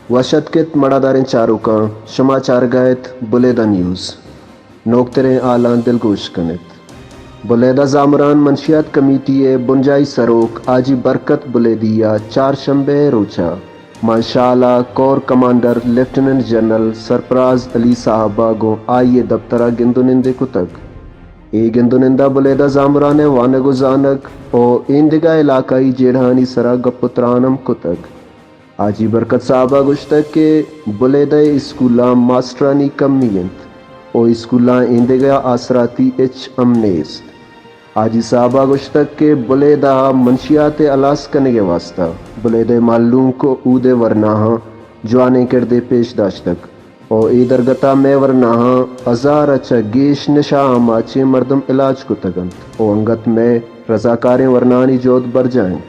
وش اتک ات مڑاداریں چاروکاں، شما چارگا ات بلیدہ نیوز۔ نوکتریں حالاں دلگوش کن ات۔ بلیدہ زامران منشیات کمیٹی ء بنجاہی سروک حاجی برکت بلیدی ء چارشنبے ء روچ ء مانشال ء کور کمانڈر لیفٹیننٹ جنرل سرفراز علی صاحب ء گوں آئی ء دپتر ء گند ء نندے کتگ۔ اے گند ء نند ء بلیدہ زامران ء وانگ ء زانگ ء ایندگہ علاقائی جیڑہانی سرا گپ ء تران ہم کتگ۔ حاجی برکت صاحب ء گوشتگ کہ بلیدہ ء اسکولاں ماسٹرانی کمی انت و اسکولاں ایندگہ آسراتی ہچ ہم نیست۔ حاجی صاحب ء گوشتگ کہ بلیدہ ء منشیات ء ہلاس کنگ ء واستہ بلیدہ ء مھلوک و اود ء ورناہاں جوانیں کردے پیش داشتگ و اے درگت ء مئے ورناہاں ہزار ء چہ گیش نشہ آماچیں مردم علاج کتگ انت و انگت مئے رضاکاریں ورناہانی جہد برجاہ انت۔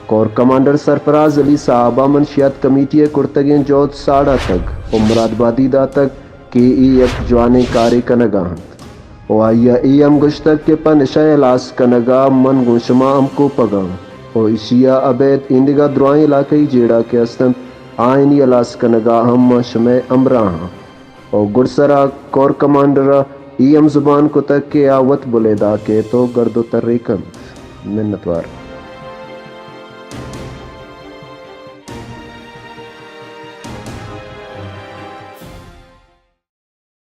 کور کمانڈر سرفراز علی صاحب ء منشیات کمیٹی ء کرتگیں جہد ساڑاتگ و مرادبادی داتگ کہ اے یک جوانیں کارے کنگ ء انت و آئی ء اے ہم گوشتگ کہ پہ نشہ ء ہلاس کنگ ء من گوں شما ہمکوپگ آں و ایشی ء ابید ایندگہ درائیں علاقائی جیڑہ کہ است انت آیانی ہلاس کنگ ء ہم ما شمئے ہمراہ آں و گڈسرا کور کمانڈر ء اے ہم زبان کتگ کہ آ وت بلیدہ ء کیت و گرد و ترے کنت۔ منتوار۔